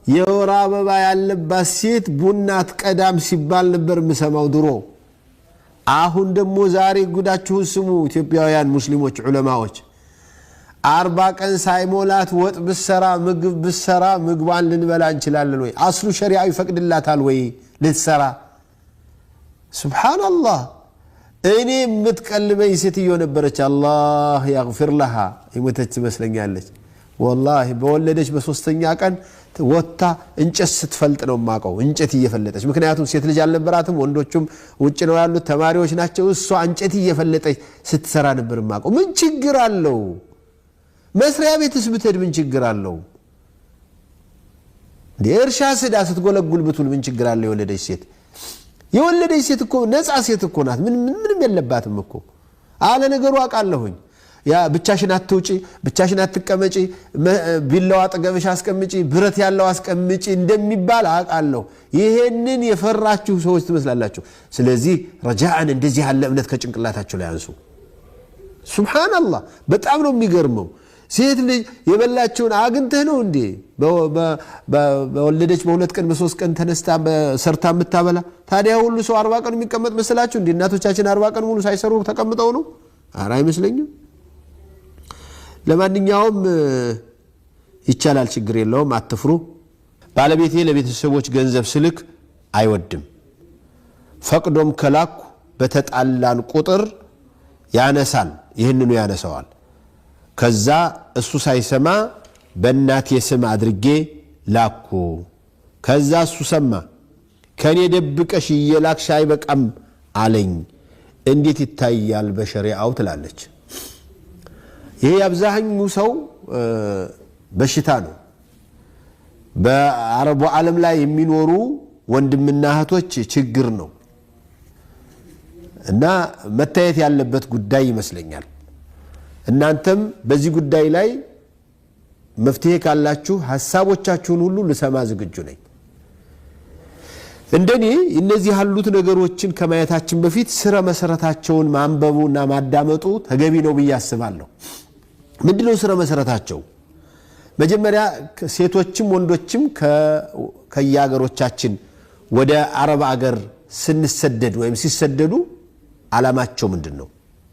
የወር አበባ ያለባት ሴት ቡና አትቀዳም ሲባል ነበር የምሰማው ድሮ። አሁን ደግሞ ዛሬ ጉዳችሁን ስሙ ኢትዮጵያውያን ሙስሊሞች ዑለማዎች። 40 ቀን ሳይሞላት ወጥ ብሰራ፣ ምግብ ብሰራ ምግቧን ልንበላ እንችላለን ወይ? አስሉ ሸሪዓው ይፈቅድላታል ወይ ልትሰራ? ሱብሓነላህ። እኔ የምትቀልበኝ ሴትዮ ነበረች፣ አላህ ያግፊር ለሃ፣ የሞተች ትመስለኛለች። ወላሂ በወለደች በሶስተኛ ቀን ወጥታ እንጨት ስትፈልጥ ነው የማውቀው፣ እንጨት እየፈለጠች። ምክንያቱም ሴት ልጅ አልነበራትም፣ ወንዶቹም ውጭ ነው ያሉት፣ ተማሪዎች ናቸው። እሷ እንጨት እየፈለጠች ስትሰራ ነበር የማውቀው። ምን ችግር አለው? መስሪያ ቤትስ ብትሄድ ምን ችግር አለው? እርሻ ስዳ ስትጎለጉል ብትውል ምን ችግር አለው? የወለደች ሴት እኮ ነፃ ሴት እኮ ናት። ምንም የለባትም እኮ። አለ ነገሩ አውቃለሁኝ። ያ ብቻሽን አትውጪ፣ ብቻሽን አትቀመጪ፣ ቢላዋ አጠገብሽ አስቀምጪ፣ ብረት ያለው አስቀምጪ እንደሚባል አውቃለሁ። ይሄንን የፈራችሁ ሰዎች ትመስላላችሁ። ስለዚህ ረጃአን እንደዚህ ያለ እምነት ከጭንቅላታችሁ ላይ አንሱ። ሱብሓነላህ፣ በጣም ነው የሚገርመው። ሴት ልጅ የበላቸውን አግኝተህ ነው እንዴ በወለደች በ2 ቀን በ3 ቀን ተነስታ ሰርታ የምታበላ? ታዲያ ሁሉ ሰው 40 ቀን የሚቀመጥ መስላችሁ እንዴ? እናቶቻችን 40 ቀን ሙሉ ሳይሰሩ ተቀምጠው ነው? ኧረ አይመስለኝም። ለማንኛውም ይቻላል፣ ችግር የለውም፣ አትፍሩ። ባለቤቴ ለቤተሰቦች ገንዘብ ስልክ አይወድም። ፈቅዶም ከላኩ በተጣላን ቁጥር ያነሳል፣ ይህንኑ ያነሰዋል። ከዛ እሱ ሳይሰማ በእናቴ ስም አድርጌ ላኩ። ከዛ እሱ ሰማ። ከኔ ደብቀሽ እየላክሽ አይበቃም አለኝ። እንዴት ይታያል በሸሪዓው ትላለች። ይሄ የአብዛኛው ሰው በሽታ ነው። በአረቡ ዓለም ላይ የሚኖሩ ወንድምና እህቶች ችግር ነው እና መታየት ያለበት ጉዳይ ይመስለኛል። እናንተም በዚህ ጉዳይ ላይ መፍትሄ ካላችሁ ሀሳቦቻችሁን ሁሉ ልሰማ ዝግጁ ነኝ። እንደኔ እነዚህ ያሉት ነገሮችን ከማየታችን በፊት ስረ መሰረታቸውን ማንበቡና ማዳመጡ ተገቢ ነው ብዬ አስባለሁ። ምንድነው ስረ መሰረታቸው? መጀመሪያ ሴቶችም ወንዶችም ከየሀገሮቻችን ወደ አረብ አገር ስንሰደድ ወይም ሲሰደዱ ዓላማቸው ምንድን ነው?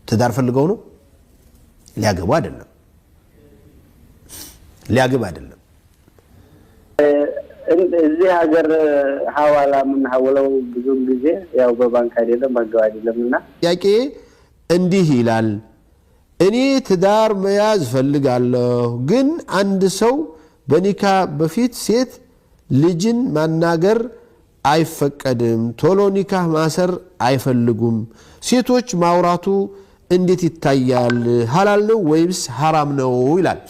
ትዳር ፈልገው ነው? ሊያገቡ አይደለም። ሊያገብ አይደለም። እዚህ ሀገር ሀዋላ የምንሀውለው ብዙን ጊዜ ያው በባንክ አይደለም፣ በህጋዊ አይደለም እና ጥያቄ እንዲህ ይላል። እኔ ትዳር መያዝ ፈልጋለሁ፣ ግን አንድ ሰው በኒካ በፊት ሴት ልጅን ማናገር አይፈቀድም። ቶሎ ኒካህ ማሰር አይፈልጉም። ሴቶች ማውራቱ እንዴት ይታያል? ሀላል ነው ወይስ ሀራም ነው ይላል።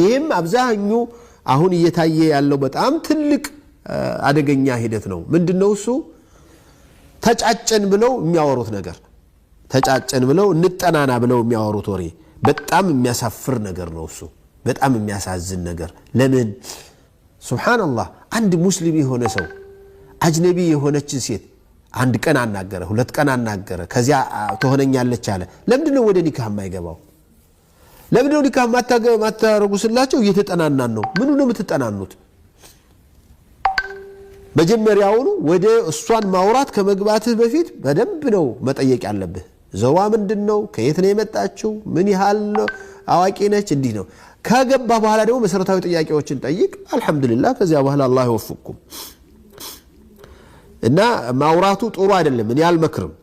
ይህም አብዛኛው አሁን እየታየ ያለው በጣም ትልቅ አደገኛ ሂደት ነው። ምንድነው እሱ? ተጫጨን ብለው የሚያወሩት ነገር፣ ተጫጨን ብለው እንጠናና ብለው የሚያወሩት ወሬ በጣም የሚያሳፍር ነገር ነው። እሱ በጣም የሚያሳዝን ነገር። ለምን? ሱብሓነላህ፣ አንድ ሙስሊም የሆነ ሰው አጅነቢ የሆነችን ሴት አንድ ቀን አናገረ፣ 2 ቀን አናገረ፣ ከዚያ ትሆነኛለች አለ። ለምንድን ነው ወደ ኒካህ የማይገባው? ለምንድን ነው ኒካህ ማታረጉ ስላቸው እየተጠናናን ነው። ምኑ ነው የምትጠናኑት? መጀመሪያውኑ ወደ እሷን ማውራት ከመግባትህ በፊት በደንብ ነው መጠየቅ ያለብህ። ዘዋ ምንድን ነው? ከየት ነው የመጣችው? ምን ያህል አዋቂ ነች? እንዲህ ነው። ከገባ በኋላ ደግሞ መሰረታዊ ጥያቄዎችን ጠይቅ። አልሐምዱሊላህ፣ ከዚያ በኋላ አላህ ይወፍቅኩም። እና ማውራቱ ጥሩ አይደለም። እኔ አልመክርም።